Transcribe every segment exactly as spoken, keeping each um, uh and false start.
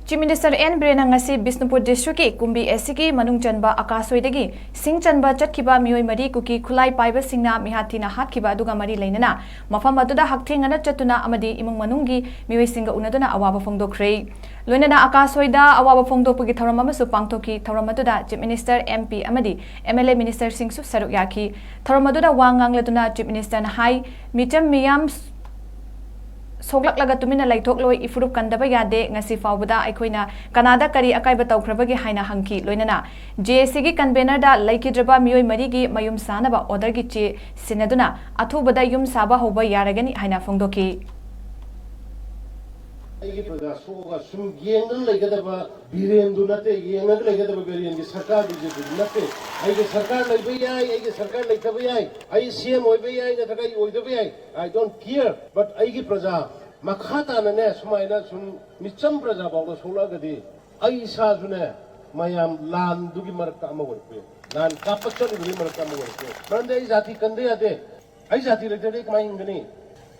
Chief Minister N Biren ꯉꯁꯤ Bishnupur district ꯀꯤ ꯀꯨꯝꯕꯤ ꯑꯦꯁꯤꯒꯤ ꯃꯅꯨꯡ ꯆꯟꯕ ꯑꯀꯥꯁꯣꯏꯗꯒꯤ ꯁꯤꯡ ꯆꯟꯕ ꯆꯠꯈꯤꯕ ꯃꯤꯑꯣꯏ ꯃꯔꯤ ꯀꯨꯀꯤ ꯈꯨꯠꯂꯥꯏ ꯄꯥꯏꯕꯁꯤꯡꯅ ꯃꯤꯍꯥꯠ ꯊꯤꯅ ꯍꯥꯠꯈꯤꯕ ꯑꯗꯨꯒ ꯃꯔꯤ ꯂꯩꯅꯅ ꯃꯐꯝ ꯑꯗꯨꯗ ꯍꯛꯊꯦꯡꯅꯅ ꯆꯠꯇꯨꯅ ꯑꯃꯗꯤ ꯏꯃꯨꯡ ꯃꯅꯨꯡꯒꯤ ꯃꯤꯑꯣꯏꯁꯤꯡꯒ ꯎꯅꯗꯨꯅ ꯑꯋꯥꯕ ꯐꯣꯡꯗꯣꯛꯈ꯭ꯔꯦ꯫ ꯂꯣꯏꯅꯅ ꯑꯀꯥꯁꯣꯏꯗ ꯑꯋꯥꯕ ꯐꯣꯡꯗꯣꯛꯄꯒꯤ ꯊꯧꯔꯝ ꯑꯃꯁꯨ ꯄꯥꯡꯊꯣꯛꯈꯤ꯫ ꯊꯧꯔꯝ ꯑꯗꯨꯗ Chief Minister, M P ꯑꯃꯗꯤ M L A ministerꯁꯤꯡꯁꯨ ꯁꯔꯨꯛ ꯌꯥꯈꯤ꯫ ꯊꯧꯔꯝ ꯑꯗꯨꯗ ꯋꯥ ꯉꯥꯡꯂꯗꯨꯅ Chief Ministerꯅ ꯍꯥꯏ, ꯃꯤꯆꯝ ꯃꯤꯌꯥꯝ ꯁꯣꯛꯂꯛꯂꯒ ꯇꯨꯃꯤꯟꯅ ꯂꯩꯊꯣꯛꯂꯣꯏ, ꯏꯐꯨꯔꯨꯞ ꯀꯟꯗꯕ ꯌꯥꯗꯦ꯫ ꯉꯁꯤ ꯐꯥꯎꯕꯗ ꯑꯩꯈꯣꯏꯅ ꯀꯅꯥꯗ ꯀꯔꯤ ꯑꯀꯥꯏꯕ ꯇꯧꯈ꯭ꯔꯕꯒꯦ ꯍꯥꯏꯅ ꯍꯪꯈꯤ꯫ ꯂꯣꯏꯅꯅ J A Cꯒꯤ convenerꯗ ꯂꯩꯈꯤꯗ꯭ꯔꯕ ꯃꯤꯑꯣꯏ ꯃꯔꯤꯒꯤ ꯃꯌꯨꯝ ꯁꯥꯅꯕ orderꯒꯤ ꯆꯦ ꯁꯤꯟꯅꯗꯨꯅ ꯑꯊꯨꯕꯗ ꯌꯨꯝ ꯁꯥꯕ ꯍꯧꯕ ꯌꯥꯔꯒꯅꯤ ꯍꯥꯏꯅ ꯐꯣꯡꯗꯣꯛꯈꯤ꯫ ꯑꯩꯒꯤ ꯄ꯭ꯔꯖꯥ ꯁꯣꯛꯑꯒ ꯁꯨꯝ ꯌꯦꯡꯗꯨꯅ ꯂꯩꯒꯗꯕ ꯕꯤꯔꯦꯟꯗꯨ ꯅꯠꯇꯦ, ꯌꯦꯡꯉꯒ ꯂꯩꯒꯗꯕ ꯕꯤꯔꯦꯟꯒꯤ ꯁꯔꯀꯥꯔꯗꯨꯁꯨ ꯅꯠꯇꯦ꯫ ꯑꯩꯒꯤ ꯁꯔꯀꯥꯔ ꯂꯩꯕ ꯌꯥꯏ, ꯑꯩꯒꯤ ꯁꯔꯀꯥꯔ ꯂꯩꯇꯕ ꯌꯥꯏ, ꯑꯩ C M ꯑꯣꯏꯕ ꯌꯥꯏ ꯅꯠꯇ꯭ꯔꯒ ꯑꯩ ꯑꯣꯏꯗꯕ ꯌꯥꯏ, I don't care, but ꯑꯩꯒꯤ ꯄ꯭ꯔꯖꯥ ꯃꯈꯥ ꯇꯥꯅꯅꯦ ꯁꯨꯃꯥꯏꯅ ꯁꯨꯝ ꯃꯤꯆꯝ ꯄ꯭ꯔꯖꯥ ꯐꯥꯎꯗ ꯁꯣꯛꯂꯛꯑꯒꯗꯤ ꯑꯩ ꯏꯁꯥꯁꯨꯅꯦ ꯃꯌꯥꯝ ꯂꯥꯟꯗꯨꯒꯤ ꯃꯔꯛꯇ ꯑꯃ ꯑꯣꯏꯔꯛꯄ ꯌꯥꯏ, ꯂꯥꯟ ꯀꯥꯞꯄ ꯆꯠꯂꯤꯕꯒꯤ ꯃꯔꯛꯇ ꯑꯃ ꯑꯣꯏꯔꯛꯄ ꯌꯥꯏ꯫ ꯃꯔꯝꯗꯤ ꯑꯩ ꯖꯥꯇꯤ ꯀꯟꯗ ꯌꯥꯗꯦ꯫ ꯑꯩ ꯖꯥꯇꯤ ꯂꯩꯇ꯭ꯔꯗꯤ ꯑꯩ ꯀꯃꯥꯏꯅ ꯍꯤꯡꯒꯅꯤ?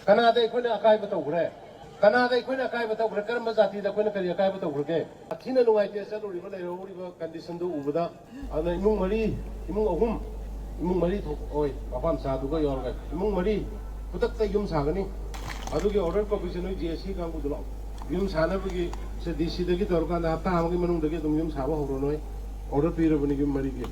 ꯀꯅꯥꯗ ꯑꯩꯈꯣꯏꯅ ꯑꯀꯥꯏꯕ ꯇꯧꯈ꯭ꯔꯦ? ꯀꯅꯥꯗ ꯑꯩꯈꯣꯏꯅ ꯑꯀꯥꯏꯕ ꯇꯧꯈ꯭ꯔꯦ? ꯀꯔꯝꯕ ꯖꯥꯇꯤꯗ ꯑꯩꯈꯣꯏꯅ ꯀꯔꯤ ꯑꯀꯥꯏꯕ ꯇꯧꯈ꯭ꯔꯒꯦ? ꯊꯤꯅ ꯅꯨꯡꯉꯥꯏꯇꯦ ꯆꯠꯂꯨꯔꯤꯕ ꯂꯩꯍꯧꯔꯤꯕ conditionꯗꯨ ꯎꯕꯗ꯫ ꯑꯗꯨꯅ ꯏꯃꯨꯡ ꯃꯔꯤ, ꯏꯃꯨꯡ ꯑꯍꯨꯝ, ꯏꯃꯨꯡ ꯃꯔꯤ ꯊꯣꯛ ꯑꯣꯏ, ꯃꯄꯥ ꯃꯆꯥꯗꯨꯒ ꯌꯥꯎꯔꯒ ꯏꯃꯨꯡ ꯃꯔꯤ ꯈꯨꯗꯛꯇ ꯌꯨꯝ ꯁꯥꯒꯅꯤ꯫ ꯑꯗꯨꯒꯤ order copyꯁꯦ ꯅꯣꯏ J A C ꯀꯥꯡꯕꯨꯗꯨ ꯂꯥꯛꯑꯣ꯫ ꯌꯨꯝ ꯁꯥꯅꯕꯒꯤ ꯁꯦ D Cꯗꯒꯤ ꯇꯧꯔꯀꯥꯟꯗ ꯍꯞꯇꯥ ꯑꯃꯒꯤ ꯃꯅꯨꯡꯗꯒꯤ ꯑꯗꯨꯝ ꯌꯨꯝ ꯁꯥꯕ ꯍꯧꯔꯣ ꯅꯣꯏ꯫ Order ꯄꯤꯔꯕꯅꯤ ꯌꯨꯝ ꯃꯔꯤꯒꯤ꯫